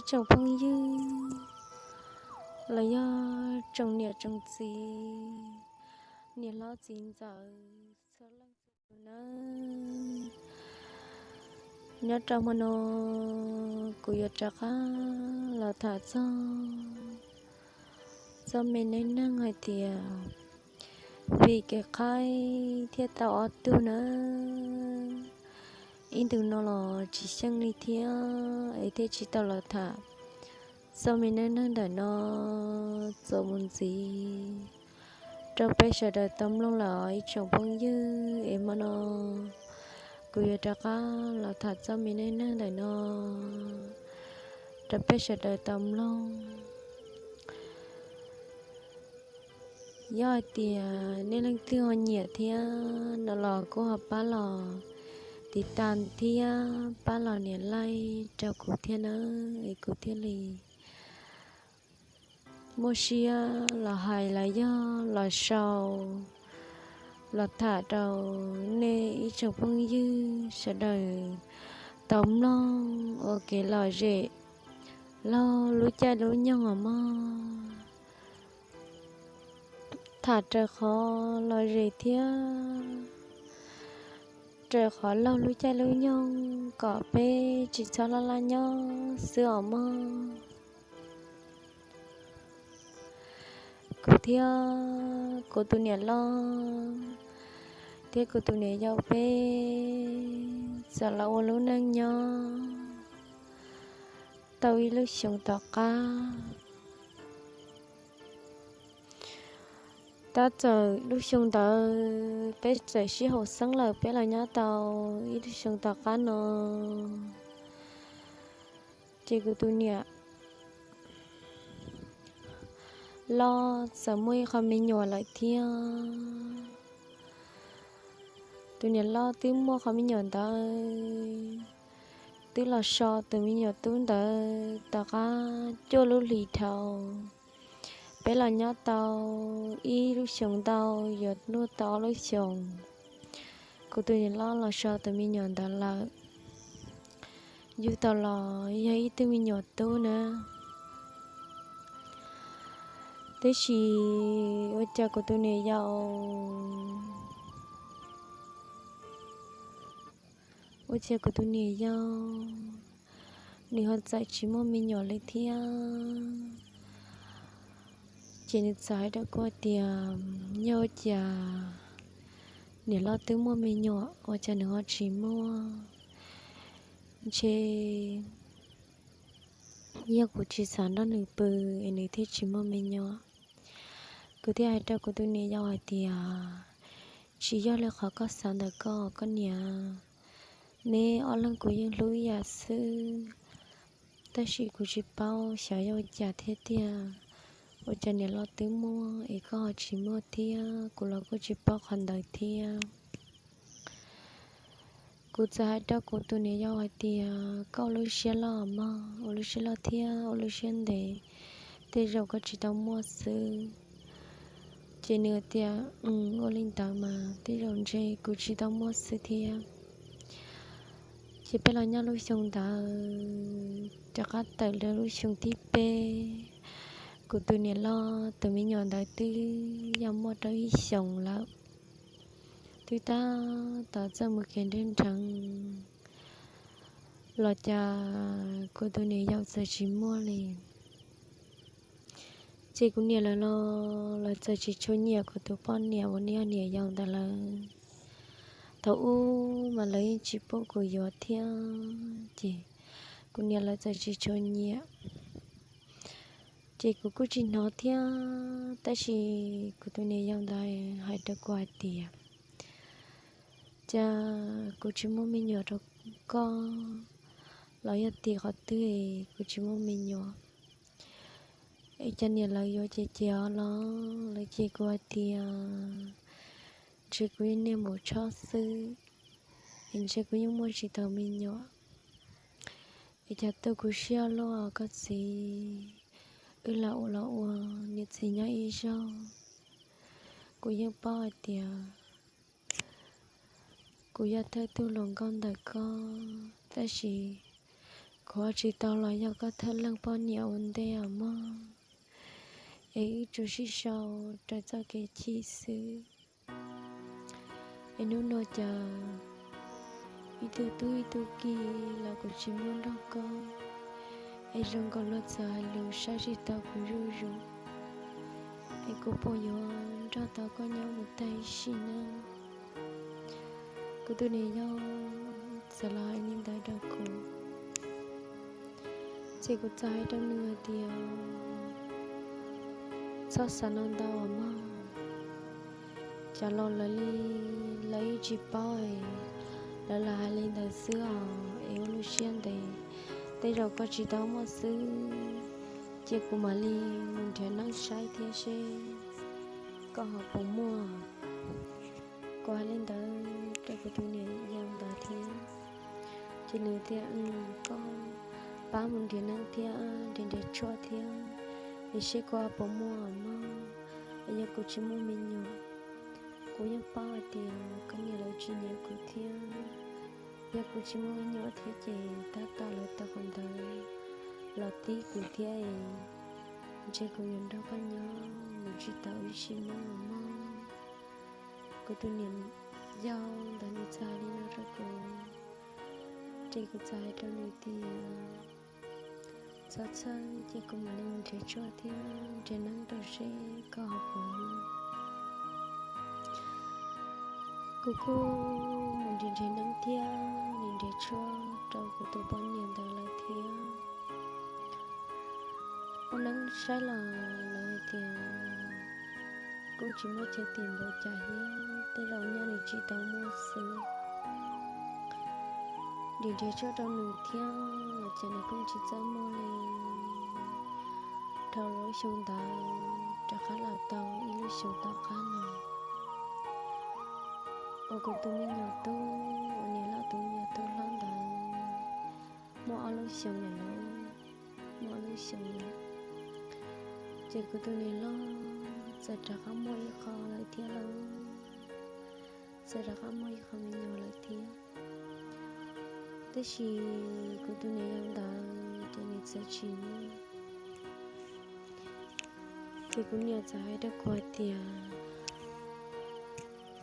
Tsoom phooj ywg los yog tsoom niam tsoom txiv, niam hlob txiv ntxawm txhua leej txhua tus nawb, nyob rau hmo no kuv yuav rov qab los tham txog txoj me neej neeg hais tias vim kev qhaib thiaj tau ob tug nawb. Ib ntus no los tsis xyeej li thiab es thiaj tsis tau los tham txoj me neej neeg ntawm no txuas mus ntxiv rau peb sawv daws tau mloog lawm ib tsoom phooj ywg. Es hmo no kuv yuav rov qab los tham txoj me neej neeg ntawm no rau peb sawv daws tau mloog. Yog hais tias nej leej twg ho nyiam thiab no los kuj ho pab los tiv tas thiab pab los nias like rau kuv thiab nawb, es kuv thiaj li muaj siab los hais los yog los sau los tham rau nej ib tsoom phooj ywg sawv daws tau mloog ua kev lom zem laug lub caij lub nyoog os mog. Tham raws qhov lom zem thiab raws qhov laug lub caij lub nyoog kom peb tsis txhob laj laj nyob xwb os mog. Kuv thiab kuv tus niam loj thiab kuv tus niam yau peb txawm los ua lub neej nyob tau ib lub xyoos tom qab. Tab txawm lub xyoo ntawd peb txawm sib haum xeeb lawm, peb los nyob tau ib lub xyoo tom qab no, ces kuv tus niam loj txawm muaj ib qho me nyuam lawm thiab. Tus niam loj twb muaj qho me nyuam ntawd, twb los so tus me nyuam tub ntawd tom qab cuaj lub hlis dhau. Peb los nyob tau ib lub xyoos ntau, yuav luag tau ob lub xyoos, kuv tus niam loj los so tus me nyuam ntawd lawm. Yug tau los yog ib tug me nyuam tub na. Tiam sis ua cas kuv tus niam yau, ua cas kuv tus niam yau nws ho txawm tsis muaj me nyuam li thiab. Ces nws txawm hais rau kuv tias, yog ua cas niam loj twb muaj me nyuam ua cas nws ho tsis muaj? Ntshe yog kuv tsis xav nrog nws pw es nws thiaj tsis muaj me nyuam. Kuv thiaj hais rau kuv tus niam yau hais tias, tsis yog li qhov koj xav ntawm koj, koj niam. Neb ob leeg kuv yeej hlub ib yam xwb, tab sis kuv tsis paub xyov yog ua cas thiab tiag. Ua cas niam loj twb muaj es koj ho tsis muaj thiab, kuv los kuj tsis paub qhov ntawd thiab. Kuv txawm hais rau kuv tus niam yau hais tias, koj ua lub siab loj mog, ua lub siab loj thiab ua lub siab ntev, tej zaum koj tsis tau muaj xwb. Ces nws tias, ua li ntawd mas tej zaum ntshe kuv tsis tau muaj xwb thiab. Ces peb los nyob lub xyoo ntawd rov qab tawm rau lub xyoo thib peb, kuv tus niam loj tus me nyuam ntawd twb yog muaj rau ib xyoos lawm, twb tab tom txawj mus kev nreg nrheev los cas kuv tus niam yau txawm tsis muaj li. Ces kuv niam lawv los lawv txawm tsis tshua nyiam kuv tus poj niam uas nws yog niam yau ntawd lawm. Thaum ub mas lawv yeej tsis pub kuv yuav thiab, ces kuv niam lawv txawm tsis tshua nyiam. Ces kuv kuj tsis hnov thiab, tab sis kuv tus niam yau ntawd hais rau kuv hais tias, cas kuv tsis muaj me nyuam rau koj, los yog tim qhov twg kuv tsis muaj me nyuam? Es cas niam lawv yuav ces ces os los? Lawv ces kuv hais tias, ntshe kuv ib niag npaum tshob xwb, es ntshe kuv yeej muaj tsis tau me nyuam. Es cas tu kuv siab luaj koj txiv, wb los ua los ua niam txiv nyob ib zaug. Kuv yeej paub hais tias kuv yog thawj tug hluas nkauj ntawm koj, tab sis Kuv ua tsis tau los yog koj thawj leej poj niam ua ntej os mog, es wb tsuas sib sau raws txoj kev chim xwb. Es hnub no cas ib tug tub ib tug ki los kuv tsis muaj nrog koj, es zoo nkaus luag txawm hais lus saib tsis taus kuv zuj zus, es kuv puas yuav nrog tau koj nyob mus tag ib sim neej? Kuv tus niam yau txawm los hais li ntawd rau kuv, ces kuv txawm hais rau nws hais tias, txhob xav no ntau os mog, cov laus lawv li, lawv yeej tsis paub es lawv lam hais li ntawd xwb os, es ua lub siab ntev, tej zaum koj tsis tau muaj xwb, ces kuv mam li mus nrhiav neeb saib thiab seb koj ho puas muaj. Kuv hais li ntawd rau kuv tus niam yau ntawd thiab, ces nws tias, koj pab mus nrhiav neeb thiab nrhiav nrhiav tshuaj thiab, es seb koj puas muaj mog, es yog kuv tsis muaj me nyuam, kuv yeej paub hais tias koj niam lawv tsis nyiam kuv thiab, yog kuv tsis muaj me nyuam thiab ces tab tom lawv tau qhov ntawd los tib kuv thiab es ntshe kuv yuav nrog koj nyob mus tsis tau ib sim neej los mog. Kuv tus niam yau ntawd nws txawm hais li no rau kuv, ces kuv txawm hais rau nws tias, txhob txhawj, ces kuv mam li mus nrhiav tshuaj thiab nrhiav neeb rau seb koj ho puas muaj. Kuv kuj mus nrhiav nrhiav neeb thiab nrhiav nrhiav tshuaj rau kuv tus poj niam ntawd lawm thiab. Ua neeb saib los lawv hais tias kuj tsis muaj chaw tim npaum cas thiab, tej zaum nyaj nws tsis tau muaj xwb. Nrhiav nrhiav tshuaj rau nws thiab los cas nws kuj tsis txawj muaj li. Dhau lub xyoo ntawd rov qab los tau ib lub xyoo tom qab no, uas kuv tus me nyuam tub uas niam loj tus me nyuam tub hlob ntawd muaj ob lub xyoos lawm lauj, muaj ob lub xyoos lawm. Ces kuv tus niam loj txawm rov qab muaj ib qho lawm thiab lauj, txawm rov qab muaj ib qho me nyuam lawm thiab. Tab sis kuv tus niam yau ntawd ces nws txawm tsis muaj. Ces kuv niam txawm hais rau kuv hais tias,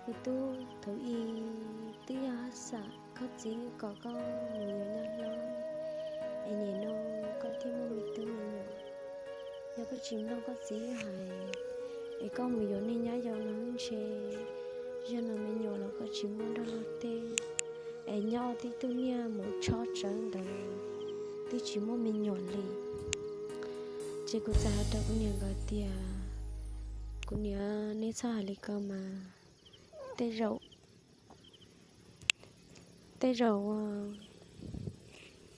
me tub, thaum ub twb yog haj xam koj txiv kom koj mus yuav nyab hlob, es nim no koj thiaj muaj me tub me nyuam. Yog koj tsis mloog koj txiv hais, es koj mus yuav niag nyab yau no ntshe zaum no me nyuam los koj tsis muaj nrog luag tej, es nyob tib tug niag mus tshob tsawv ntawd twb tsis muaj me nyuam li. Ces kuv txawm hais rau kuv niam nkawd tias, kuv niam, neb txhob hais li ko mas, tej zaum, tej zaum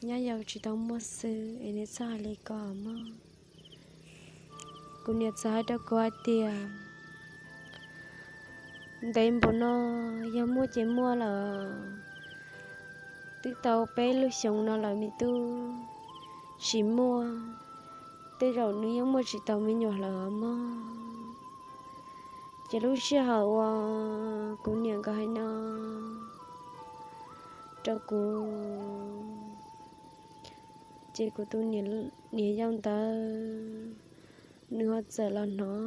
nyab yau tsis tau muaj xwb es neb txhob hais li ko mog. Kuv niam txawm hais rau kuv hais tias, ntev npaum no yog muaj ces muaj lawm, twb tau peb lub xyoos no lawm me tub, tsis muaj, tej zaum nws yeej muaj tsis tau me nyuam lawm mog. Ces lub sij hawm uas kuv niam nkawd hais no rau kuv, ces kuv tus niam yau ntawd nws ho txawm los hnov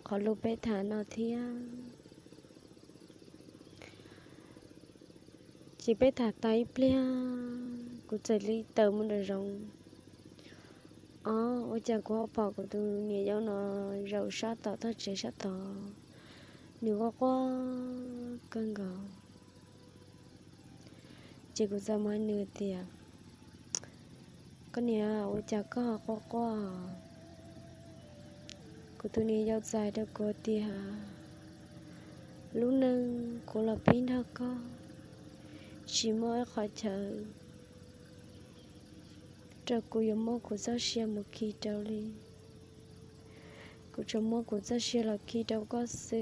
qhov lus peb tham no thiab. Ces peb tham tau ib pliag, kuv txawm li tawm mus nram zoov. Ob, ua cas kuv ho pom kuv tus niam yau no zaum sab tom tog tsev sab tod, nws quaj quaj kawg nkaus. Ces kuv txawm mus hais nws tias, koj niam, ua cas koj ho quaj quaj? Kuv tus niam yau txawm hais rau kuv tias, lub neej kuv los pib nrog koj, tsis muaj ib qhov chaw rau kuv yuav muab kuv txoj sia mus khi rau li. Kuv tsuas muab kuv txoj sia los khi rau koj xwb.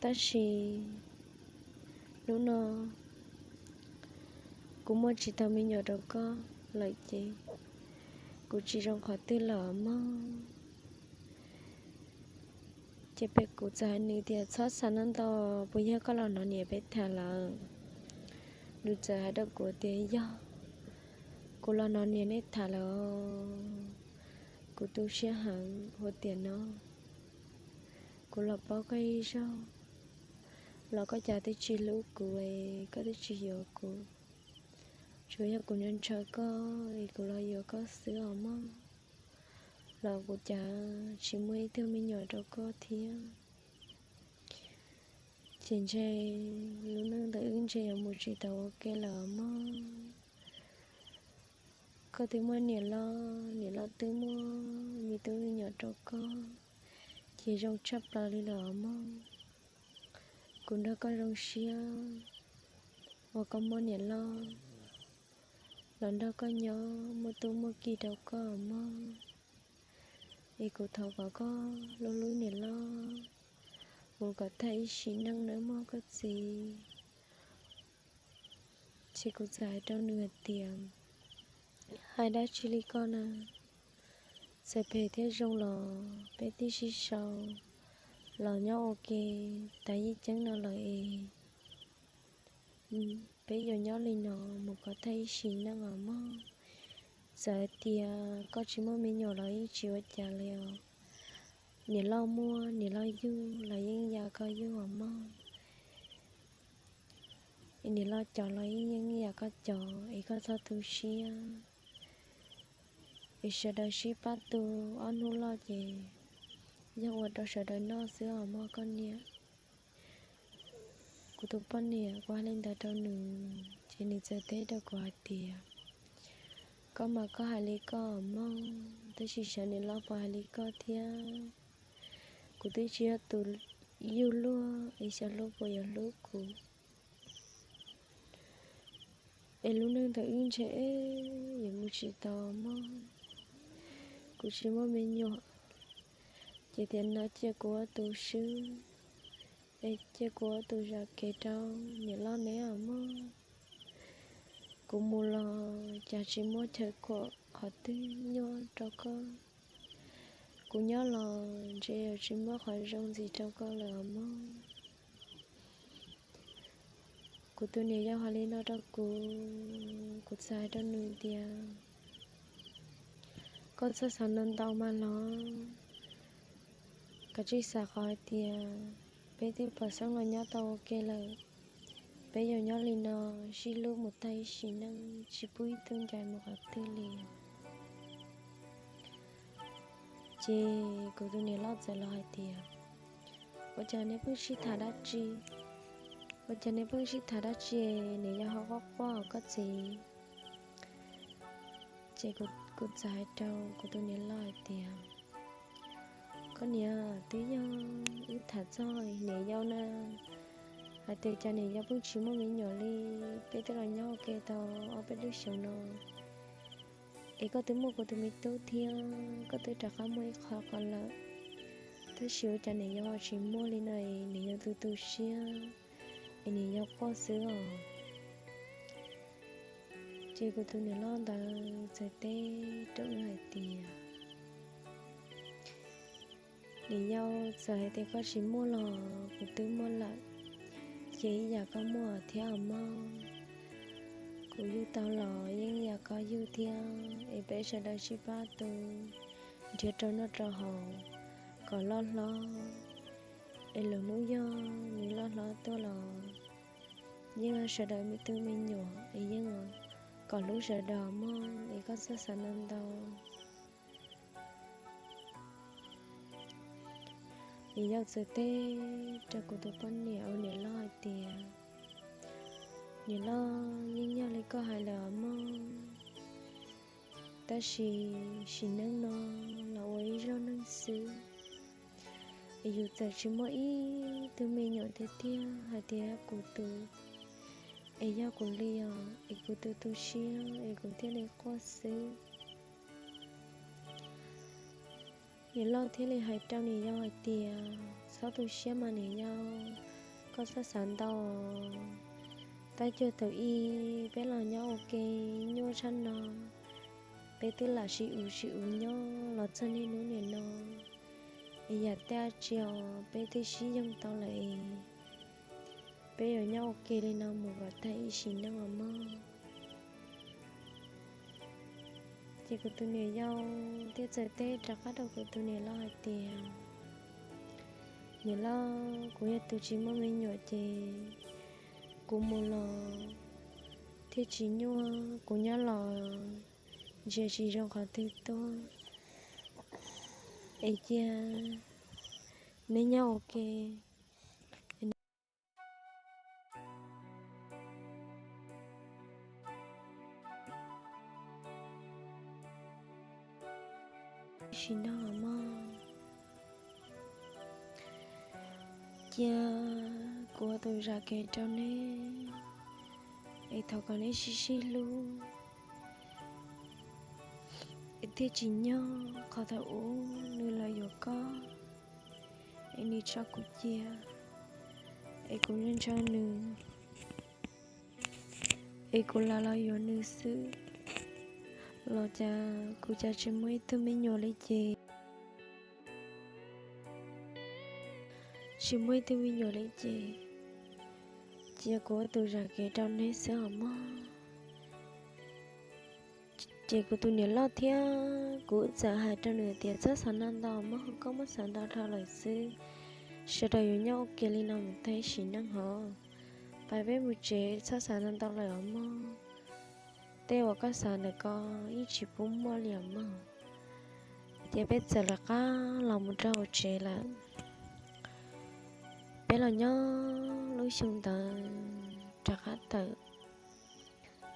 Tab sis hnub no kuv muaj tsis tau me nyuam rau koj lawm ces kuv tsis zoo qhov twg lawm mog. Ces peb, kuv txawm hais nws tias, txhob xav ntau, puas yog koj los hnov niam peb tham lawm? Nws txawm hais rau kuv tias, yog. Kuv los hnov niam nej tham lawm, kuv tu siab heev ua tiam no. Kuv los paub koj ib zaug los koj cas twb tsis hlub kuv es koj twb tsis yuav kuv. Tsuas yog kuv ntshaw ntshaw koj es kuv los yuav koj xwb os mog. Los kuv cas tsis muaj ib tug me nyuam rau koj thiab. Ces ntshe lub neej ntawm wb ntshe yuav mus tsis tau ua ke lawm os mog. Koj twb muaj niam loj, niam loj twb muaj me tub me nyuam rau koj, ces zoo tshaj plaws li lawm os mog. Kuv nrog koj zoo siab uas koj muaj niam loj los nrog koj nyob muaj tub muaj ki rau koj os mog. Es kuv thov kom koj hlub hlub niam loj mus kom tag ib sim neej nawb mog koj txiv. Ces kuv txawm hais rau nws hais tias, hais dab tsi li koj na, txawm phem thiab zoo los peb twb sib sau los nyob ua ke tas yeej ceeb no lawm es peb yuav nyob li no mus kom tag ib sim neej os mog. Txawm hais tias koj tsis muaj me nyuam los yeej tsis ua cas li os. Niam loj muaj niam loj yug los yeej yam koj yug os mog. Niam loj cov los yeej yam koj cov es koj txhob tu siab. Es sawv daws sib pab tu, ob hnub loj ces yog ua rau sawv daws noj xwb os mog koj niam. Kuv tus poj niam, kuv hais li ntawd rau nws ces nws txawm teb rau kuv hais tias, koj mas koj hais li koj mog, tab sis xyov niam loj puas hais li koj thiab. Kuv twb tsis yog tus yug luag es xyov luag puas yuav hlub kuv. Es lub neej ntawm wb ntshe yuav mus tsis tau mog. Kuv tsis muaj me nyuam, ces tiam no cia kuv ua tus swb, es cia kuv ua tus zam kev rau niam loj neb os mog. Kuv mus los cas tsis muaj chaw khuam qhov twg nyuaj rau koj. Kuv nyob los ntshe yuav tsis muaj qhov zoo ntxiv rau koj lawm os mog. Kuv tus niam yau hais li no rau kuv, kuv txawm hais rau nws tias, koj txhob xav ntau ntau mas los, koj tsis xav qhov hais tias peb twb pom xeeb los nyob tau ua ke lawm, peb yuav nyob li no sib hlub mus tag ib sim neej tsis pub ib tug ncaim mus qhov twg li. Ces kuv tus niam loj txawm los hais tias, ua cas neb pheej sib tham dab tsi? Ua cas neb pheej sib tham dab tsi? Niam yau ho quaj quaj koj txiv. Ces kuv txawm hais rau kuv tus niam loj hais tias, koj niam, twb yog wb tham txog niam yau na, hais tias cas niam yau pheej tsis muaj me nyuam li, peb twb los nyob ua ke tau ob peb lub xyoos no, es koj twb muaj kuv tus me tub thiab, koj twb rov qab muaj ib qho ko lawm, tab sis ua cas niam yau ho tsis muaj li no es niam yau tu tu siab, es niam yau quaj xwb os. Ces kuv tus niam loj ntawd txawm teb rau wb hais tias, niam yau, txawm hais tias koj tsis muaj los kuv twb muaj lawm, ces ib yam koj muaj thiab os mog. Kuv yug tau los yeej ib yam koj yug thiab, es peb sawv daws sib pab tu, nrhiav rau noj rau haus kom loj hlob, es lwm hnub yog nws loj hlob tuaj los yeej sawv daws me tub me nyuam es yeej kom hlub sawv daws mog, es koj txhob xav ntau ntau. Niam yau txawm teb rau kuv tus poj niam ua niam loj hais tias, niam loj, yeej yog li koj hais lawm os mog, tab sis sim neej no los ua ib zaug neeg xwb, es yus txawm tsis muaj ib tug me nyuam tiag tiag hais tias kuv tus, es yog kuv li os, es kuv tu tu siab es kuv thiaj li quaj xwb. Niam loj thiaj li hais rau niam yau hais tias, txhob tu siab mas niam yau, koj txhob xav ntau. Tab cuag thaum ub peb los nyob ua ke nyuaj tshaj no, peb twb lam sib uv sib uv nyob los txog niaj hnub niam no, es yam twg tsis os peb twb sib yoog tau lawm es peb yuav nyob ua ke li no mus kom tag ib sim neej os mog. Ces kuv tus niam yau thiaj txawm teb rov qab rau kuv tus niam loj hais tias, Niam loj, kuv yog tus tsis muaj me nyuam ces kuv mus los thiaj tsis nyuaj, kuv nyob los ntsia tsis zoo qhov twg tuaj, es cia neb nyob ua ke. Sim no mog, cia kuv ua tus zam kev rau neb, es thov kom neb sib sib hlub, es thiaj tsis nyuaj qhov thaum ub nws los yuav koj, es nws tso kuv cia, es kuv ntshaw nws, es kuv los los yuav nws xwb, los cas kuv cas tsis muaj ib tug me nyuam li ces, tsis muaj ib tug me nyuam li ces, cia kuv ua tus zam kev rau neb xwb os mog. Ces kuv tus niam loj thiab kuv txawm hais rau nws tias, Txhob xav ntau mog, koj muab xav ntau dhau lawm xwb, sawv daws yuav nyob ua ke li no mus tag ib sim neej hov. Pab peb mus tsev, txhob xav ntau ntau lawm os mog. Tej uas koj xav ntawm ko yeej tsis pub muaj li os mog. Ces peb txawm lawv qab los mus rau hauv tsev lawm. Peb los nyob lub xyoo ntawd rov qab tawm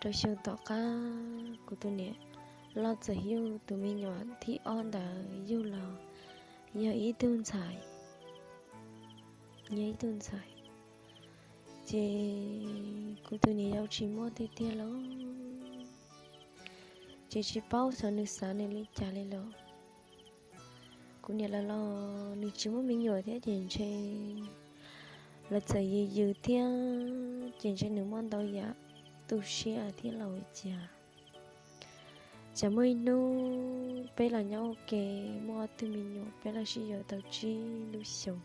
rau xyoo tom qab, kuv tus niam loj txawm yug tus me nyuam thib ob ntawd yug los yog ib tug ntxhais, yog ib tug ntxhais. Ces kuv tus niam yau tsis muaj tiag tiag los, ces tsis paub xyov nws xav nws li cas li los. Kuv niam lawv los nws tsis muaj me nyuam thiab ces ntshe lawv txawm yws yws thiab ces ntshe nws muaj ntau yam tu siab thiab los ua cas. Ces muaj ib hnub peb los nyob ua ke, muaj ob tug me nyuam, peb los sib yuav tau tsib lub xyoos,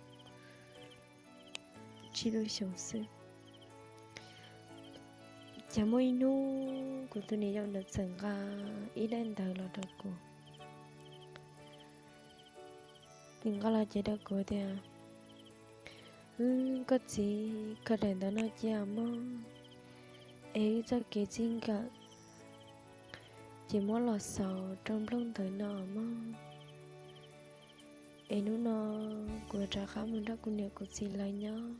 tsib lub xyoos xwb. Ces muaj ib hnub kuv tus niam yau ntawd txawm nqa ib daim ntawv los rau kuv. Nws nqa los ces rau kuv tias, Wb, koj txiv, khaws daim ntawv no cia mog, es wb txoj kev txij nkawm ces muab los xaus rau nplooj ntawv no mog. Es hnub no kuv yuav rov qab mus nrog kuv niam kuv txiv lawv nyob.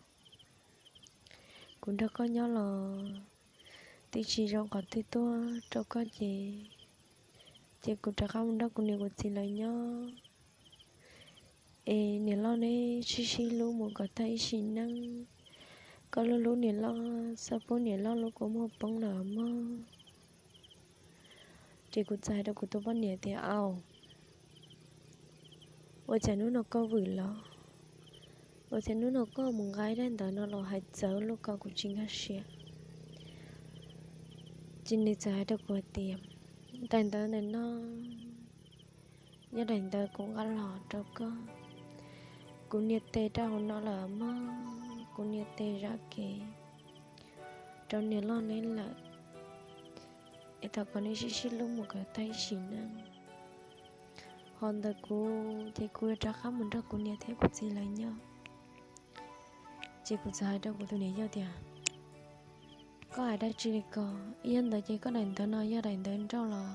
Kuv nrog koj nyob los twb tsis zoo qhov twg tuaj rau koj ces, ces kuv rov qab mus nrog kuv niam kuv txiv lawv nyob. Es niam loj neb sib sib hlub mus kom tag ib sim neej. Koj hlub hlub niam loj, txhob pub niam loj lub kua muag poob lawm mog. Ces kuv txawm hais rau kuv tus poj niam tias, Au, ua cas hnub no koj vwm los? Ua cas hnub no koj mus nqa ib daim ntawv no los hais txawv luaj ko kuv tsis nkag siab? Ces nws txawm hais rau kuv hais tias, Daim ntawv ntawm no yog daim ntawv kuv nqa los rau koj. Kuv nias tes rau hauv no lawm mog, kuv nias tes zam kev rau niam loj neb lawm, es thov kom neb sib sib hlub mus kom tag ib sim neej. Ho ntawm kuv ces kuv yuav rov qab mus nrog kuv niam thiab kuv txiv lawv nyob. Ces kuv txawm hais rau kuv tus niam yau tias, Koj hais dab tsi li ko? Yog ntawd ces koj daim ntawv no yog daim ntawv nrauj los?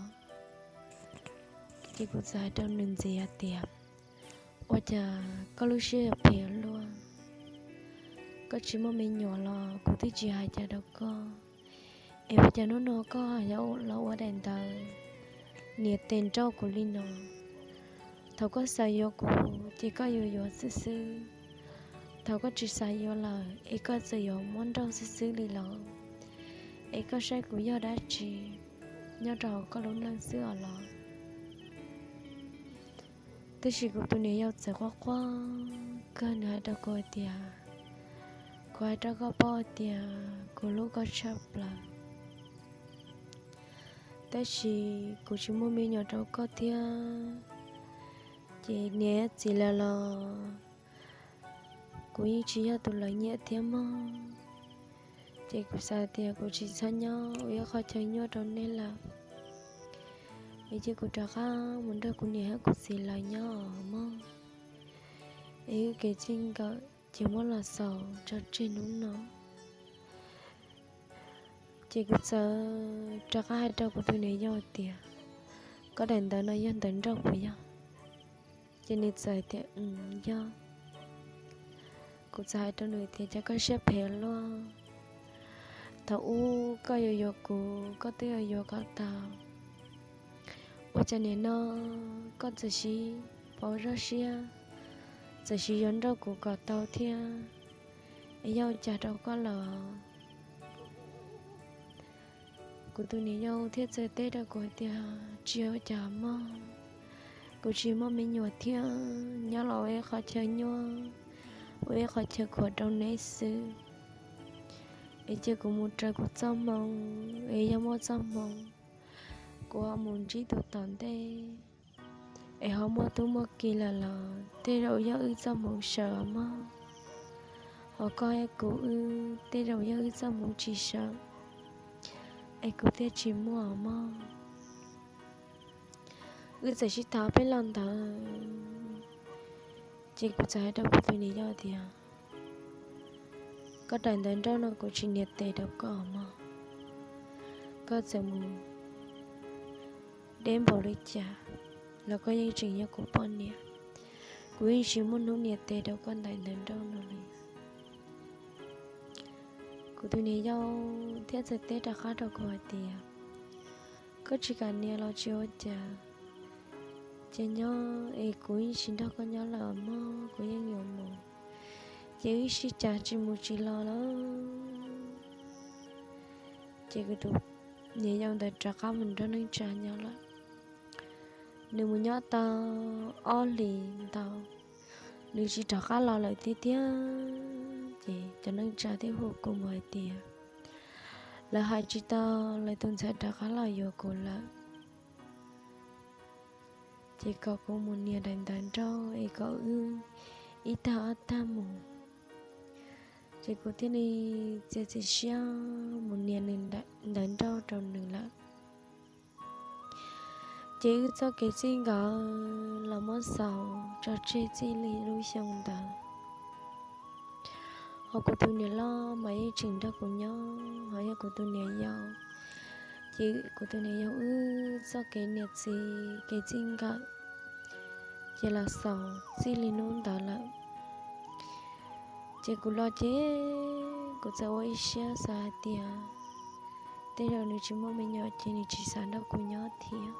Ces kuv txawm hais rau nws ntxiv hais tias, Ua cas koj lub siab yuav phem luaj? Koj tsis muaj me nyuam los kuv twb tsis hais cas rau koj, es ua cas hnub no koj yuav los ua daim ntawv nias tes nrauj kuv li no? Thaum koj xav yuav kuv ces koj yuav yuav xwb xwb. Thaum koj tsis xav yuav lawm es koj txawm yuav muab nrauj xwb xwb li los? Es koj saib kuv yog dab tsi nyob rau hauv koj lub neej xwb os los? Tab sis kuv tus niam yau txawm quaj quaj kawg, nws hais rau kuv hais tias, Kuv hais rau koj paub hais tias kuv hlub koj tshaj plaws, tab sis kuv tsis muaj me nyuam rau koj thiab, ces niam txiv lawv los kuv yeej tsis yog tus lawv nyiam thiab mog. Ces kuv xav tias kuv tsis txhob nyob ua ib qho chaw nyuaj rau neb lawm. Es ces kuv rov qab mus nrog kuv niam thiab kuv txiv lawv nyob mog. Es wb kev txij nkawm ces muab los xaus tso tseg hnub no. Ces kuv txawm rov qab hais rau kuv tus niam yau tias, koj daim ntawv no yog ntawv nrauj puas yog? Ces nws txawm tias, yog. Kuv txawm hais rau nws tias, cas koj siab phem luaj, thaum ub koj yuav yuav kuv koj twb yuav yuav kom tau, ua cas nim no koj txawm siv pauv zog siab, txawm siv yuav nrauj kuv kom tau thiab, es yog ua cas rau koj lawm? Kuv tus niam yau thiaj txawm teb rau kuv hais tias, tsis ua cas mog, kuv tsis muaj me nyuam thiab, nyob los ua ib qho chaw nyuaj, ua ib qho chaw khuam rau neb xwb. Es cia kuv mus raws kuv txoj hmoo, es yog muaj txoj hmoo kuv ho mus ntsib tus tom ntej, es ho muaj tub muaj ki lawm los tej zaum yog wb txoj hmoov sawv mog. Ho koj thiab kuv wb tej zaum yog wb txoj hmoov tsis sawv, es kuv thiaj tsis muaj mog. Wb txawm sib tham peb lo ntawd, ces kuv txawm hais rau kuv tus niam yau tias, koj daim ntawv nrauj no kuv tsis nias tes rau koj mog. Koj txawm mus deb npaum li cas los koj yeej tseem yog kuv poj niam. Kuv yeej tsis muaj hnub nias tes rau koj daim ntawv nrauj no li. Kuv tus niam yau thiaj txawm teb rov qab rau kuv hais tias, koj tsis kam nias los tsis ua cas, ces nyob es kuv yeej tsis nrog koj nyob lawm mog, kuv yeej yuav mus, ces wb sib cav tsis mus tsis los lawm. Ces kuv tus niam yau ntawd rov qab mus nrog neej tsa nyob lawm. Nws mus nyob tau ob hlis ntau, nws tsis rov qab los lawm tiag tiag. Ces cov neej tsa thiaj hu kuv mus hais tias, lawv hais tsis tau, lawv tus ntxhais rov qab los yuav kuv lawm. Ces kom kuv mus nias daim ntawv nrauj es kom wb ib tag ob tag mus. Ces kuv thiaj li txiav txim siab mus nias nws ntawv nrauj rau nws lawm. Ces wb txoj kev txij nkawm los muab xaus tso tseg txij li lub xyoo ntawd. Ho kuv tus niam loj mas yeej tseem nrog kuv nyob, ho yog kuv tus niam yau, ces kuv tus niam yau wb txoj kev niam txiv kev txij nkawm ces los xaus txij li hnub ntawd lawm. Ces kuv los ces kuv txawm ua ib siab xav hais tias tej zaum nws tsis muaj me nyuam ces nws tsis xav nrog kuv nyob thiab,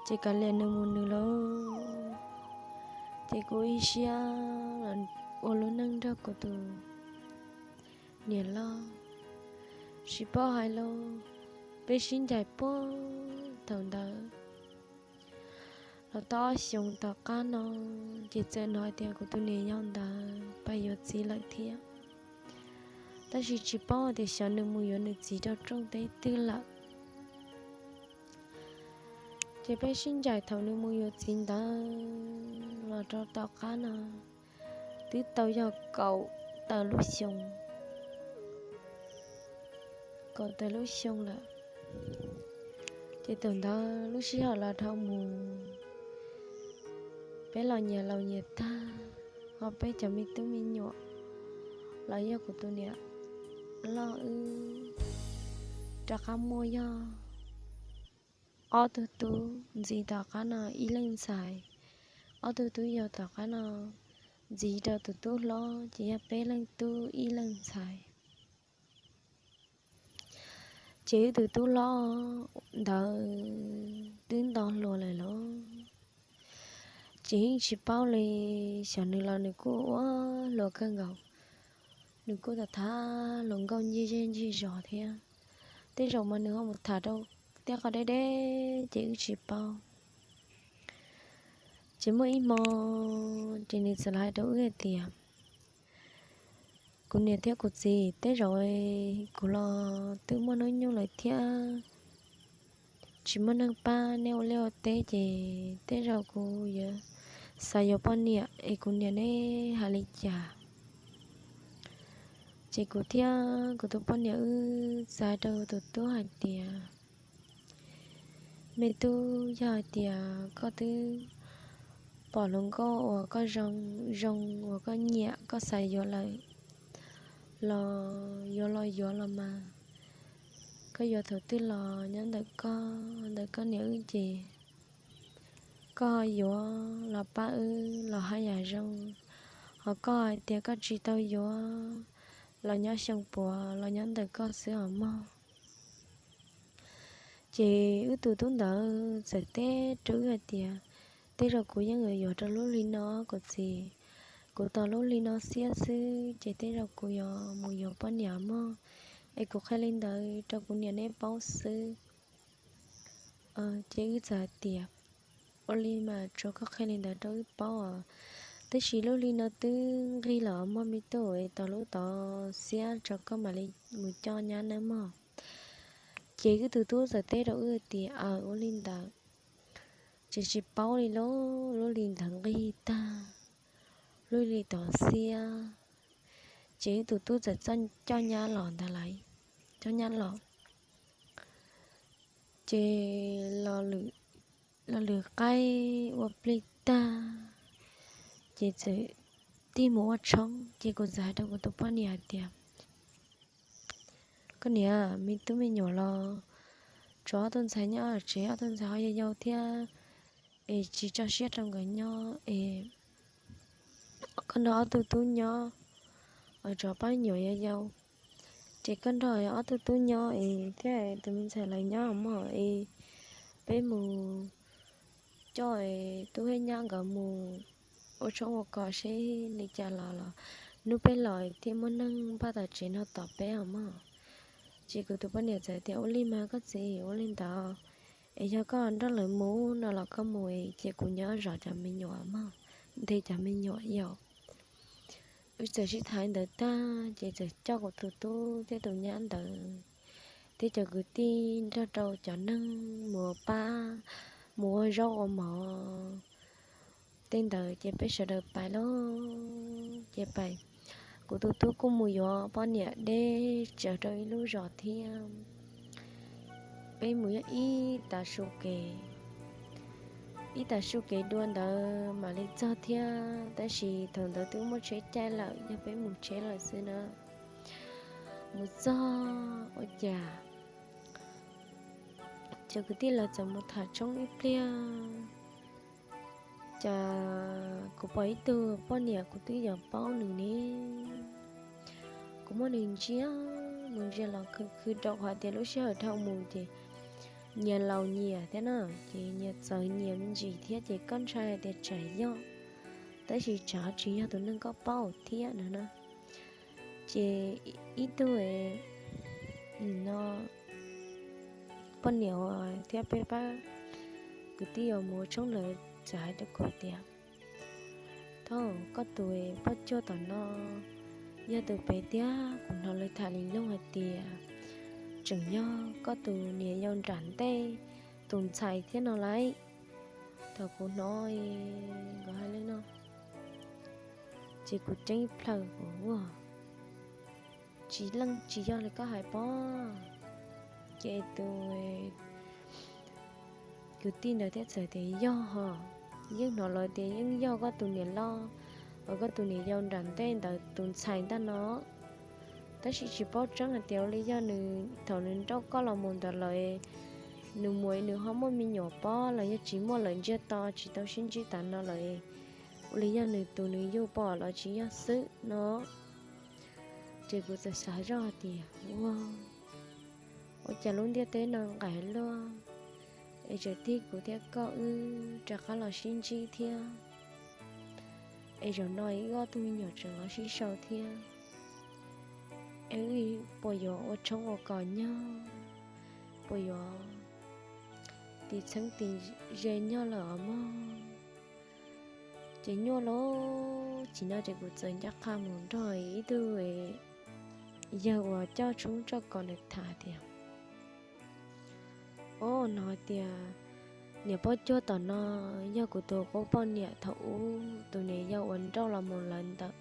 ces kav liam nws mus nws lauj. Ces kuv ib siab los ua lub neej nrog kuv tus niam loj. Tsis paub hais lauj, peb sib ncaim puag thaum ntawd los tau ob xyoos tom qab no, ces txawm hnov hais tias kuv tus niam yau ntawd pais yuav txiv lawm thiab. Tab sis tsis paub tias xyov nws mus yuav nws txiv rau rooj teb twg lawm. Ces peb sib ncaim thaum nws mus yuav txiv ntawd los rau tom qab no twb tau yog kaum tawm lub xyoo, kaum tawm lub xyoo lawm. Ces thaum ntawd lub sij hawm los dhau mus, peb los nyias laus nyias tag, ho peb cov me tub me nyuam los yog kuv tus niam loj wb rov qab muaj yog ob tug tub ntxiv tom qab no ib leej ntxhais, ob tug tub yau tom qab no ntxiv rau tus tub hlob ces yog peb leej tub ib leej ntxhais. Ces wb tus tub hlob ntawd twb nto hluas lawm lauj. Ces yeej tsis paub li, xyov nws los nws kuj ua hluas kawg nkaus, nws kuj tham tham hluas nkauj ncig zej ncig zos thiab. Tej zaum mas nws ho mus tham rau tej qhov deb deb ces wb tsis paub. Ces muaj ib hmo ces nws txawm los hais rau wb hais tias, kuv niam thiab kuv txiv, tej zaum kuv los twb muaj hnub nyoog lawm thiab, tsis muaj neeg pab neb ua liaj ua teb ces tej zaum kuv yuav xav yuav poj niam es kuv niam neb hais li cas? Ces kuv thiab kuv tus poj niam wb txawm hais rau tus tub hais tias, Me tub, yog hais tias koj twb pom hluas nkauj uas koj zoo, zoo uas koj nyiam koj xav yuav lawm los yuav los yuav los mas, koj yuav thaum twg los nyob ntawm koj, ntawm koj niam wb ces koj ho yuav los pab wb los haj yam zoo, ho koj hais tias koj tsis tau yuav los nyob xyoo puav los nyob ntawm koj xwb os mog. Ces wb tus tub ntawd txawm teb rau wb hais tias, tej zaum kuv yeej yuav yuav rau lub hli no kuv txiv, kuv tos lub hli no xiab xwb ces tej zaum kuv yuav mus yuav poj niam mog, es kuv qhia li ntawd rau kuv niam neb paub xwb. Ces wb txawm hais tias, ua li mas tsuav koj qhia li ntawd rau wb paub os, tab sis lub hli no twb nqig los mog me tub, es tos lub tod xiab tso koj mam li mus coj nyab nawb mog. Ces wb tus tub txawm teb rau wb tias, aw, ua li ntawd. Ces tsis paub li lauj, lub hli ntawd nqig tag, lub hli tod xiab, ces wb tus tub txawm coj nyab los ntag lauj, coj nyab los. Ces lo lwm qaib ua plig tag, ces txawm tig mus ua tshoob. Ces kuv txawm hais rau kuv tus poj niam hais tias, koj niam, me tub me nyuam los tsuav ob tug ntxhais nyob tsev, ob tug ntxhais ho yau yau thiab, es tsis tso siab rau nkawd nyob es koj nrog ob tug tub nyob, tsuav pab nyuam yau yau. Ces koj nrog ob tug tub nyob es thiab tus me ntxhais lawv nyob mog es peb mus coj tub thiab nyab nkawd mus ua tshoob ua kos seb li cas los los hnub peb los thiaj muaj neeg npaj tom tsev no tos peb os mog. Ces kuv tus poj niam txawm tias, ua li mas koj txiv, ua li ntawd. Es yog koj nrog lawv mus no los koj mus, ces kuv nyob zov cov me nyuam mog, nthe cov me nyuam yom. Wb txawm sib tham ntawd tag ces txawm coj kuv tus tub thiab tus nyab ntawd thiab cov kwv tij nrog rau cov neeg mus ua pab, mus ua zaub ua mov tej ntawd ces peb sawv daws pais lauj. Ces pais, kuv tus tub kuj mus yuav poj niam deb tsawv rau ib lub zos thiab. Peb mus yog ib tav su kev, ib tav su kev dua ntawd mam li txog thiab, tab sis thaum ntawd twb muaj tsheb caij lawm, yog peb mus tsheb lawm xwb na, mus txog ua cas cov kwv tij lawv txawm mus tham tshoob ib pliag, cas kuv pom ib tug poj niam kuv twb yuav paub nws ne. Kuv muab nws ntsia mus ntsia los khwv khwv rau qhov tias lub sij hawm dhau mus ces nyias laus nyias thiab na, ces nyias txawv nyias me ntsis thiab ces koj ntshai hais tias tsam yog, tab sis tsam tsis yog tus neeg koj paub thiab no na. Ces ib tug no poj niam thiab peb pab kwv tij uas mus ua tshoob lawv txawm hais rau kuv tias, thaum koj tus poj cuag tom no yog tus pem tiag, kuv hnov lawv tham li looj hais tias tseem yog koj tus niam yau nram ntej tus ntxhais thiab no lauj. Thaum kuv hnov nkawd hais li no ces kuv ceeb plaws kuv ua tsis leej tsis yog li koj hais pob. Ces tus kwv tij ntawd thiaj txawm tias yog ho, yeej hnov lawv tias yeej yog koj tus niam loj, uas koj tus niam yau nram ntej ntawd tus ntxhais ntag no. Tab sis tsis paub tseeb hais tias ua li yog nws thaum nws nrauj koj los mus ntawd lawm, nws mus nws ho muaj me nyuam pob los yog tsis muaj lawm ntsiag to tsis tau sib ntsib tas no lawm, ua li yog nws tus nws yug pom los tsis yog xwb no. Ces kuv txawm xav zoj hais tias ua, ua cas lub ntiaj teb no nqaim luaj, es tseem tig kuv thiab koj wb rov qab los sib ntsib thiab, es zaum no wb ob tug me nyuam tseem los sib sau thiab, es wb puas yuav ua tshoob ua kos nyob, puas yuav tiv txheeb tiv ze nyob lawm os mog. Ces nyuaj lawm, tsis no ces kuv txawm nco qab mus nrog ib tug yawg uas coj tshoob coj kos ntawd tham tias, o, no hais tias niam poj cuag tom no yog kuv tus qub poj niam thaum ub tus niam yau uas nrauj los mus lawm ntawd,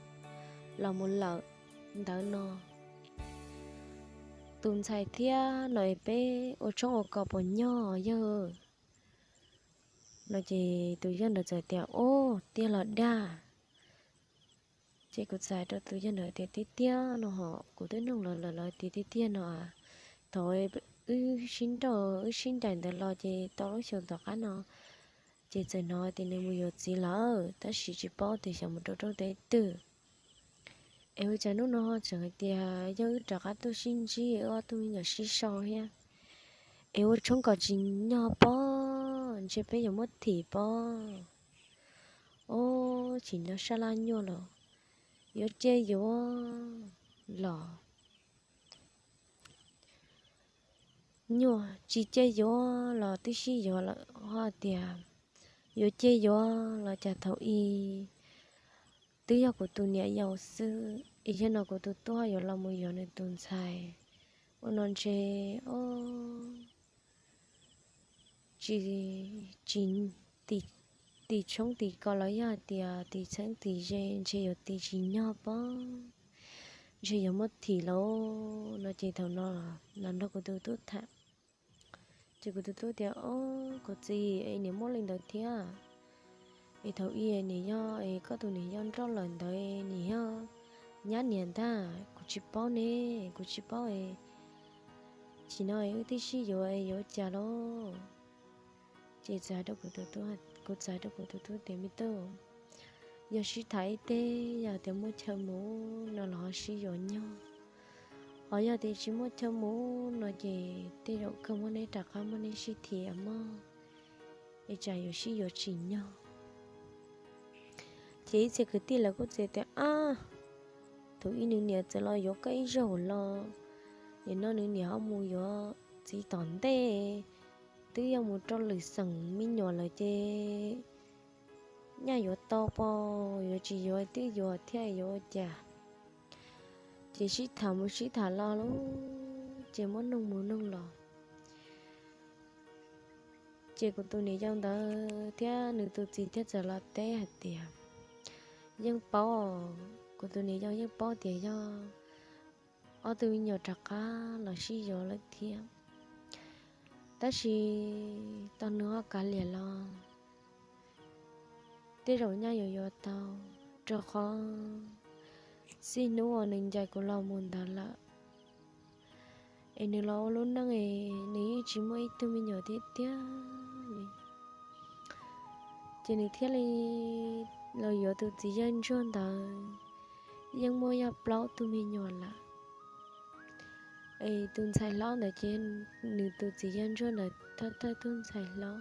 los mus lawm ntawd no. Tus ntxhais thiab no es peb ua tshoob ua kos puas nyog yawg? No ces tus yawg ntawd txawm tias, Ub, tiag los dag? Ces kuv txawm hais rau tus yawg ntawd tias, Tiag tiag no hos, kuv twb nug lawv, lawv tias tiag tiag no. Thaum wb sib nrauj wb sib ncaim ntawd los ces tau lub xyoo tom qab no, ces txawm hnov tias nws mus yuav txiv lawm, tab sis tsis paub tias xyov mus rau rooj teb twg. Es ua cas hnub no tseem hais tias yog wb rov qab tuaj sib ntsib, wb ob tug me nyuam sib sau thiab? Es ua tshoob kom tsim nyog pob, ntshe peb yuav muab thim pob. Ob, tsim nyog sab laj nyuaj los yuav cia yuav los nyuaj, tsis cia yuav los twb sib yuav lawm, ho tias yuav cia yuav los cas thaum ub twb yog kuv tus niam yau xwb, es yog no kuv tus tub yuav los mus yuav nws tus ntxhais. Ua no ntshe, ob, tsis, tsis, tim tshoob tim kos los yog hais tias tim txheeb tim ze ntshe yuav tim tsis nyog pob, ntshe yuav muab thim lauj. No ces thaum no los nrog kuv tus tub tham, ces kuv tus tub tias, Ob, kuv txiv, es niam muaj li ntawd thiab? Es thaum ub niam yog es koj tus niam yau nrauj lawm ntawd, niam yog nyab niam ntag, kuv tsis paub ne, kuv tsis paub. Tsis no wb twb sib yuav, yuav cas lauj? Ces txawm hais rau kuv tus tub, kuv txawm hais rau kuv tus tub tias, Me tub, yog sib tham ib teg, yog tias muaj chaw mus no los ho sib yuav nyog, ho yog tias tsis muaj chaw mus no ces tej zaum kawg muab neb rov qab muab neb sib thim mog, es tsam yuav sib yuav tsim nyog. Ces ib txhia kwv tij lawv kuj txawm tias, Ab, thaum ub nws niam txawm los yuav koj ib zaug los, nim no nws niam ho mus yuav txiv tom ntej, twb yog mus rau lwm xeem me nyuam lawm ces nyaj yuav tau pom, yuav tsis yuav twb yuav thiab, yuav ua cas? Ces sib tham mus sib tham los lauj, ces muab noog mus noog los. Ces kuv tus niam yau ntawd thiab nws tus txiv thiaj txawm los teb hais tias, Yeej paub, kuv tus niam yau yeej paub tias yog ob tug me nyuam rov qab los sib yuav lawm thiab, tab sis tau nws ho kav liam los tej zaum nyaj yuav yuav tau, rau qhov txij hnub uas nws ncaim kuv los mus ntawd lawm, es nws los ua lub neej es nws yeej tsis muaj ib tug me nyuam tiag tiag li. Ces nws thiaj li los yuav tus txiv yawg ntsuag ntawd, yeej muaj yog plaub tug me nyuam lawm. Es tus ntxhais hlob ntawd ces nws tus txiv yawg ntsuag ntawd thawj thawj tug ntxhais hlob,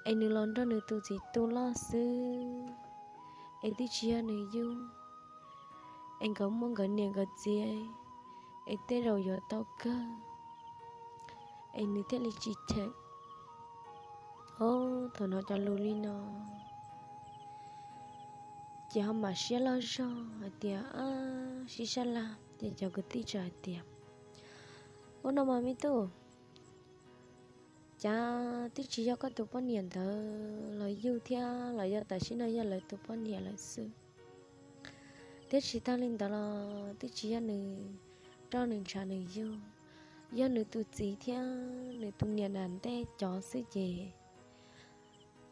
es nws los nrog nws tus txiv tu loj xwb, es twb tsis yog nws yug, es nkawd muaj nkawd niam nkawd txiv, es tej zaum yuav tau kawg, es nws thiaj li tsis cheem. Ob, thaum hnov cov lus li no ces ho mam siab loj zog hais tias, Ab, sib sab laj. Ces cov kwv tij txawm hais tias, Ua no mas me tub, cas twb tsis yog koj tus poj niam ntawd los yug thiab los yog tam sim no yog lawv tus poj niam lawm xwb. Thiab tsis tag li ntawd los twb tsis yog nws roj nws ntshav nws yug, yog nws tus txiv thiab nws tus niam nram ntej cov xwb ces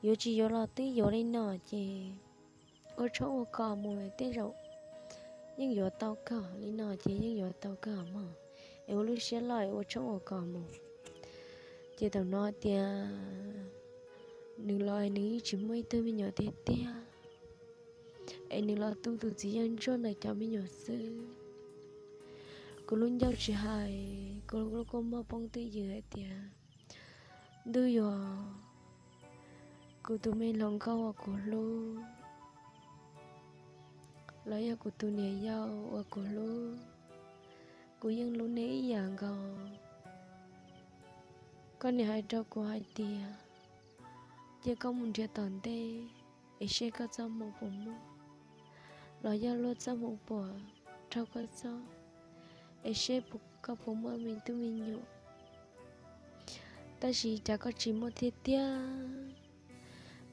yuav tsis yuav los twb yuav li no ces ua tshoob ua kos mus, tej zaum yeej yuav tau kawg li no ces yeej yuav tau kawg mog, es ua lub siab loj es ua tshoob ua kos mus. Ces thaum no tias nws los nws yeej tsis muaj ib tug me nyuam tiag tiag, es nws los tu tus txiv yawg ntsuag ntawd cov me nyuam xwb. Kuv lub ncauj tsis hais, kuv lub kua muag poob twj ywm hais tias, Ntuj yuav, kuv tus me hluas nkauj uas kuv hlub, los yog kuv tus niam yau uas kuv hlub, kuv yeej hlub neb ib yam nkaus. Koj niam hais rau kuv hais tias, cia koj mus nrhiav tom ntej es seb koj txoj hmoo puas muaj, los yog luag txoj hmoo puas raug koj txoj, es seb koj puas muaj me tub me nyuam. Tab sis cas koj tsis muaj tiag tiag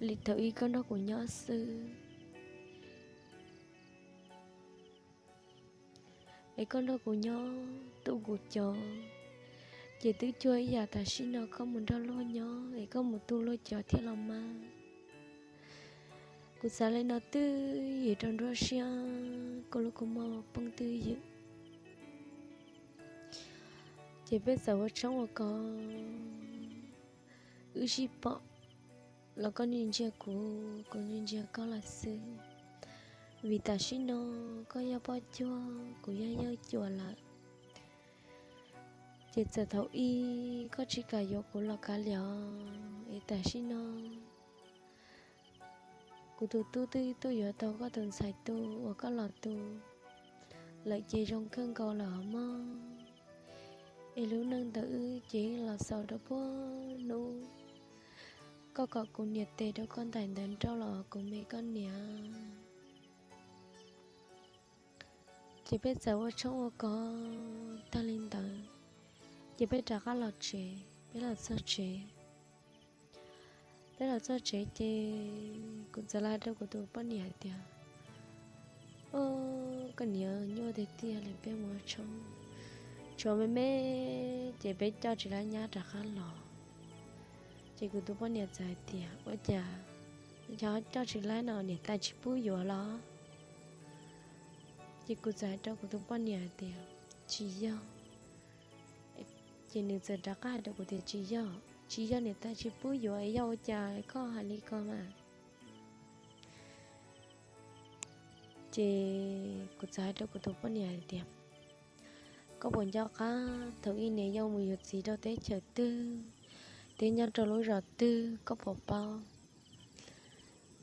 li thaum ub koj nrog kuv nyob xwb, es koj nrog kuv nyob tu kuv cov, Ces twb cuag ib yam tam sim no koj mus nrog luag nyob es koj mus tu luag cov thiab los mas. Kuv xav li no twb ywm rau nruab siab, kuv lub kua muag poob twb ywm. Ces peb txawm ua tshoob ua kos, wb sib pom los koj ntsia ntsia kuv, kuv ntsia ntsia koj lawm xwb. Vim tam sim no koj yog poj cuag, kuv yog yawg cuas lawm. Ces txawm thaum ub koj tsis kam yuav kuv los kav liam, es tam sim no kuv tus tub twb tuaj yuav tau koj tus ntxhais tu uas koj los tu lawm ces zoo kawg nkaus lawm os mog. Es lub neej ntawm wb ces los xaus rau puag hnub koj kom kuv niam tes rau koj ntais ntawd nrauj los kuv me koj niam. Ces peb txawm ua tshoob ua kos tag li ntawd, ces peb rov qab los tsev. Peb los txog tsev, peb los txog tsev ces kuv txawm hais rau kuv tus poj niam hais tias, Koj niam, nyuaj tiag tiag li, peb mus ua tshoob tshuav me me ces peb coj tsis laib nyab rov qab los. Ces kuv tus poj niam txawm hais tias, Ua cas cov coj tsis laib no niam tais tsis pub yuav los? Ces kuv txawm hais rau kuv tus poj niam hais tias, Tsis yog. Ces nws txawm rov qab hais rau kuv tias, Tsis yog, tsis yog niam tais tsis pub yuav, yog ua cas koj hais li ko mas? Ces kuv txawm hais rau kuv tus poj niam hais tias, Koj puas nco qab thaum ub niam yau mus yuav txiv rau teb chaws twg thiab nyob rau lub zos twg, koj puas paub?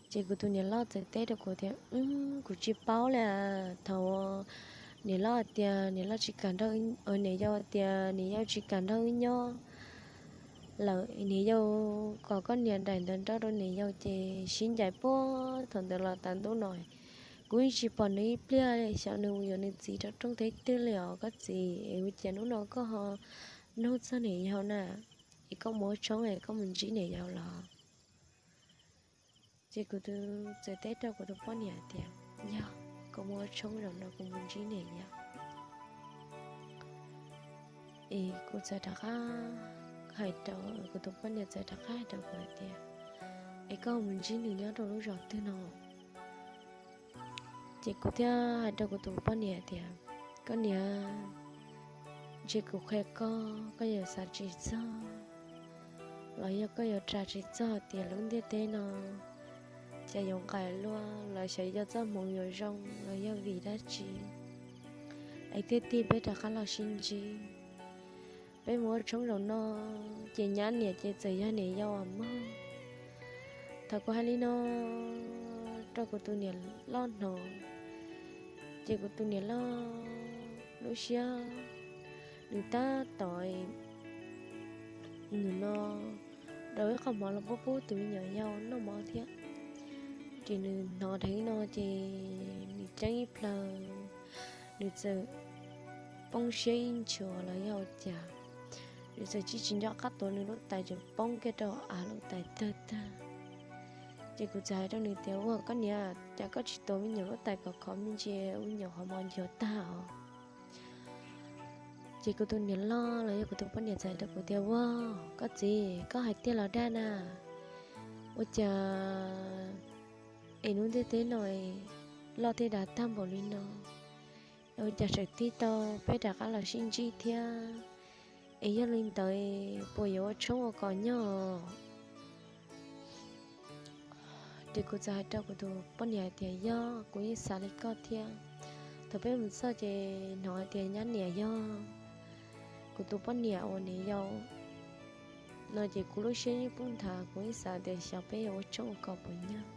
Ces kuv tus niam loj txawm teb rau kuv tias, Kuv tsis paub li. Thaum niam loj tias niam loj tsis kam nrog, niam yau tias niam yau tsis kam nrog wb nyob lawm, niam yau kom koj niam daim ntawv nrauj rau niam yau ces sib ncaim puag thaum ntawd los tas ntuj no. Kuv yeej tsis pom nws ib pliag li, xyov nws mus yuav nws txiv rau rooj teb twg li os koj txiv. Es ua cas hnub no koj ho nug txog niam yau na? Es koj mus ua tshoob es koj mus ntsib niam yau los? Ces kuv txawm teb rau kuv tus poj niam tias, Yog, kuv mus ua tshoob zaum no kuv mus ntsib niam yau. Es kuv txawm rov qab hais rau, kuv tus poj niam txawm rov qab hais rau kuv hais tias, Es koj mus ntsib nws nyob rau lub zos twg no? Ces kuv thiaj hais rau kuv tus poj niam tias, Koj niam, ntshe kuv qhia koj, koj yuav xav tsis txog los yog koj yuav ras tsis txog tias lub ntiaj teb no cas yuav nqaim luaj, los xyov yog txoj hmoov yuav zoo los yog vim dab tsi, es thiaj tig peb rov qab los sib ntsib. Peb mus ua tshoob zaum no ces nyab niam ces txawm yog niam yau mog. Thaum kuv hais li no rau kuv tus niam loj hnov, ces kuv tus niam loj lub siab nws tab tom, nws no rau ib qho mov los pub pub tus me nyuam yau noj mov thiab. Ces nws hnov dheev no ces nws ceeb ib plhaw, nws txawm poob siab ib nchuav los yog cas, nws txawm tsis tsis nco qab tuav nws lub tais, txawm poob kiag rau av lub tais tawg tag. Ces kuv txawm hais rau nws tias, Ua koj niam, cas koj tsis tuav me nyuam lub tais kom khov me ntsis, me nyuam qhov mov nchuav tag os? Ces kuv tus niam loj los yog kuv tus poj niam txawm hais rau kuv tias, Ua, koj txiv, koj hais tiag los dag na? Ua cas es lub ntiaj teb no loj thiab dav tag npaum li no, ua cas tseem tig tau peb rov qab los sib ntsib thiab? Es yog li ntawd puas yuav ua tshoob ua kos nyob? Ces kuv txawm hais rau kuv tus poj niam hais tias, Yog, kuv yeej xav li koj thiab. Thaum peb mus txog ces hnov hais tias nyab niam yog kuv tus poj niam uas niam yau no ces kuv lub siab yeej poob nthav, kuv yeej xav tias xyov peb yuav ua tshoob ua kos puas nyob.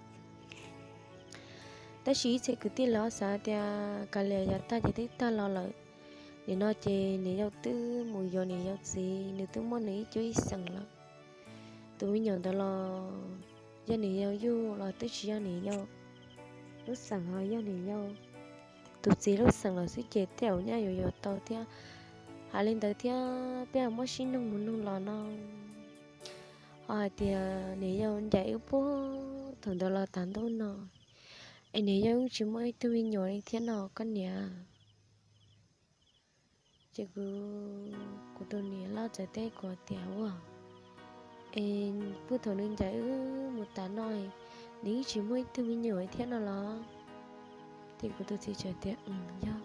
Tab sis ib txhia kwv tij los xav tias kav liam yav tag ces twb tag los lawm. Nim no ces niam yau twb mus yuav niam yau txiv, nws twb muaj nws ib cuab ib xeem lawm. Tus me nyuam ntawd los yog niam yau yug los twb tsis yog niam yau lub xeem, ho yog niam yau tus txiv lub xeem lawm xwb ces tej zaum nyaj yuav yuav tau thiab. Hais li ntawd thiab peb ho muab sib nug mus nug los no, ho hais tias niam yau ncaim wb puag thaum ntawd los tas ntuj no, es niam yau yeej tsis muaj ib tug me nyuam li thiab no koj niam. Ces kuv, kuv tus niam loj txawm teb kuv tias, Ua, es puag thaum nws ncaim wb mus tas no, nws yeej tsis muaj ib tug me nyuam thiab no los? Ces kuv tus txiv txawm tias, Yog.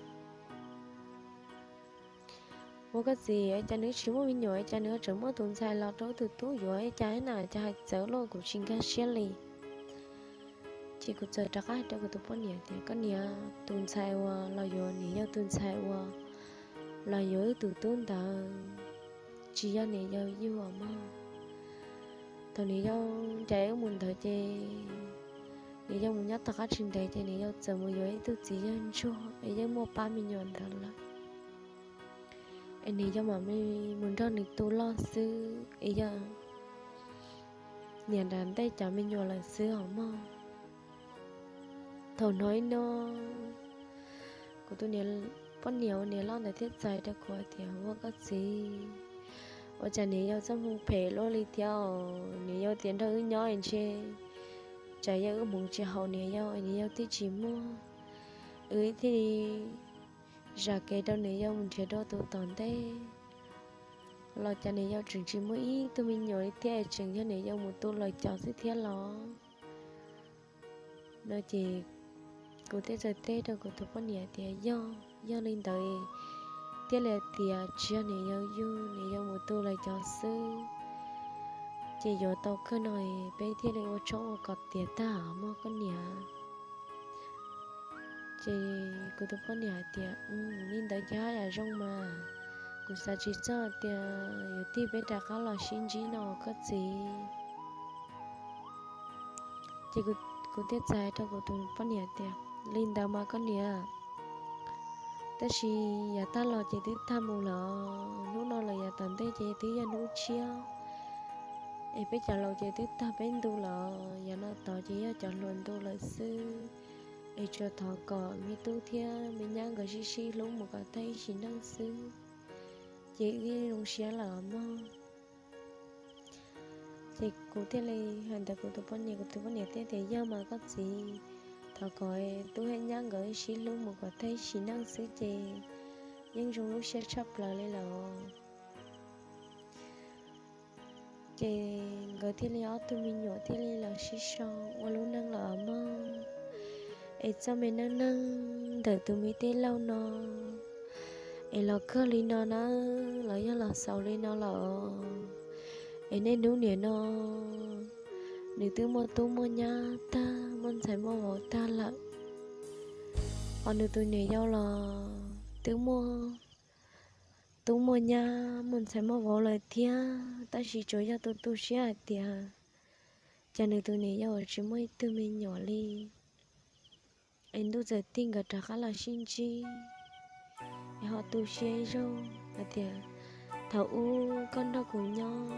Ua koj txiv, cas nws tsis muaj me nyuam, cas nws tseem muaj tus ntxhais los rau wb tus tub yuav, cas na, cas hais txawv luaj, kuv tsis nkag siab li. Ces kuv txawm rov qab hais rau kuv tus poj niam tias, Koj niam, tus ntxhais uas los yuav, nws yog tus ntxhais uas los yuav wb tus tub ntawd, tsis yog niam yau yug mog. Thaum niam yau ncaim wb mus ntawd ces niam yau mus nyob tom qab tsis ntev ces niam yau txawm mus yuav ib tug txiv yawg ntsuag es yeej muaj pab me nyuam ntawd lawm. Es niam yau mam mus nrog nws tu loj xwb, es yog niam nram ntej cov me nyuam lawm xwb os mog. Thaum hnov li no, kuv tus poj niam ua niam loj ntawd thiaj txais rau kuv hais tias, Ua koj txiv, ua cas niam yau txoj hmoo phem luaj li thiab os? Niam yau tias nrog wb nyob ntshe tsam yog wb hmoov tsis haum niam yau, niam yau thiaj tsis muaj, wb thiaj li zam kev rau niam yau mus nrhiav dua tus tom ntej los cas niam yau tseem tsis muaj ib tug me nyuam li thiab, tseem yog niam yau mus tu lawm cov xwb thiab los? No ces kuv thiaj txawm teb rau kuv tus poj niam tias, Yog, yog li ntawd thiaj li tias tsis yog niam yau yug, niam yau mus tu lawm cov xwb, ces yuav tau kawg no peb thiaj li ua tshoob ua kos tiav tag mog koj niam. Ces kuv tus poj niam hais tias, Li ntawd ces haj yam zoo mas, kuv xav tsis txog tias yuav tig peb rov qab los sib ntsib no koj txiv. Ces kuv thiaj txais rau kuv tus poj niam tias, Li ntawd mas koj niam, tab sis yav tag los ces twb tag mus lawm, hnub no lawm yav tom ntej ces twb yog hnub tshiab, es peb cov laus ces twb tag peb ntu lawm, yav no tod ces yog cov hluas ntu lawm xwb. Es tsuas thov kom me tub thiab me nyab nkawd sib sib hlub mus kom tag ib sim neej xwb, ces wb zoo siab lawm mog. Ces kuv thiaj li hais ntawd kuv tus poj niam, kuv tus poj niam thiaj tias, Yog mas koj txiv, thov kom tub thiab nyab nkawd sib hlub mus kom tag ib sim neej xwb ces yeej zoo lub siab tshaj plaws li lawm. Ces nkawd thiaj li ob tug me nyuam thiaj li los sib sau ua lub neej lawm mog. Es txoj me neej neeg ntawm tus me tij laug no es los kawg li no na, los yog los xaus li no lawm. Es niaj hnub nim no nws twb muaj tub muaj nyab tag, muaj ntxhais muaj vauv tag lawm, hos nws tus niam yau los twb muaj tub muaj nyab muaj ntxhais muaj vauv lawm thiab, tab sis tsuas yog tus tu siab hais tias cas nws tus niam yau tsis muaj ib tug me nyuam li, es ntuj txawm tig nkawd rov qab los sib ntsib. Es ho tu siab ib zaug hais tias, Thaum ub koj nrog kuv nyob,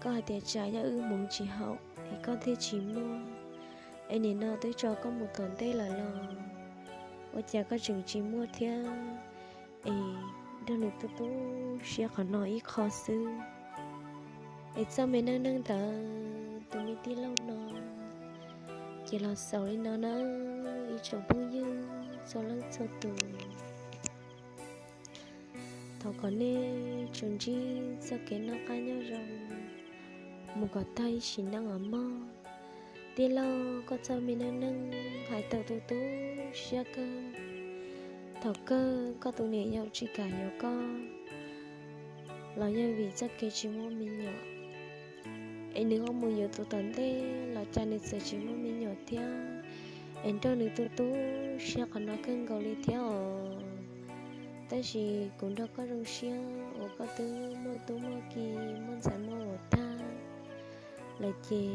koj hais tias tsam yog wb hmoov tsis haum es koj thiaj tsis muaj, es nim no twb tso koj mus tom ntej lawm los ua cas koj tseem tsis muaj thiab? Es nrog nws tu tu siab qhov no ib qho xwb. Es txoj me neej neeg ntawd tus me tij laug no ces los xaus li no na, ib tsoom phooj ywg txhua leej txhua tus. Thov kom nej tsuas ntsib txoj kev noj qab nyob zoo mus kom tag ib sim neej os mog. Tij laug, koj txoj me neej neeg hais tau tu tu siab kawg. Thaum kawg koj tus niam yau tsis kam yuav koj los yog vim txoj kev tsis muaj me nyuam, es nws ho mus yuav tus tom ntej los cas nws txawm tsis muaj me nyuam thiab, es nrog nws tu tu siab qhov no kawg nkaus li thiab os. Tab sis kuv nrog koj zoo siab uas koj twb muaj tub muaj ki, muaj ntxhais muaj vauv tag lawm ces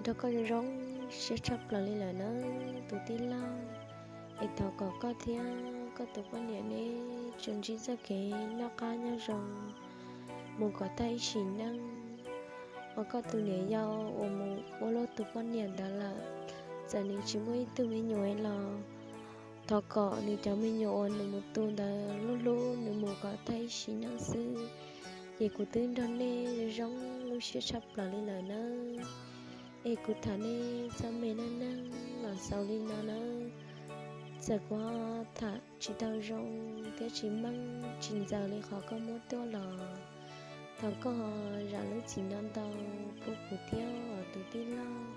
nrog koj zoo zoo siab tshaj plaws li lawm na tus tij laug. Es thov kom koj thiab koj tus poj niam neb tsuas ntsib txoj kev noj qab nyob zoo mus kom tag ib sim neej. Uas koj tus niam yau uas mus ua luag tus poj niam ntawd lawm, txawm nws tsis muaj ib tug me nyuam los thov kom nws cov me nyuam uas nws mus tu ntawd hlub hlub nws mus kom tag ib sim neej xwb. Ces kuv twb nrog nej zoo lub siab tshaj plaws li lawm nawb. Es kuv tham nej txoj me neej neeg los xaus li no nawb. Txawm kuv ho tham tsis tau zoo thiab tsis meej tsis ntxaws li qhov koj muab tuaj los thov koj ho zam lub txim no ntau pub kuv thiab os tus tij laug,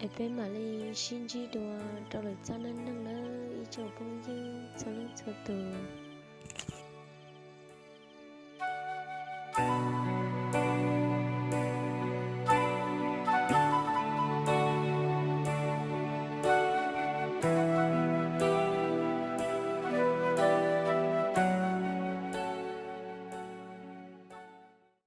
es peb mam li sib ntsib dua rau lwm zaj neej neeg nawb ib tsoom phooj ywg txhua leej txhua tus.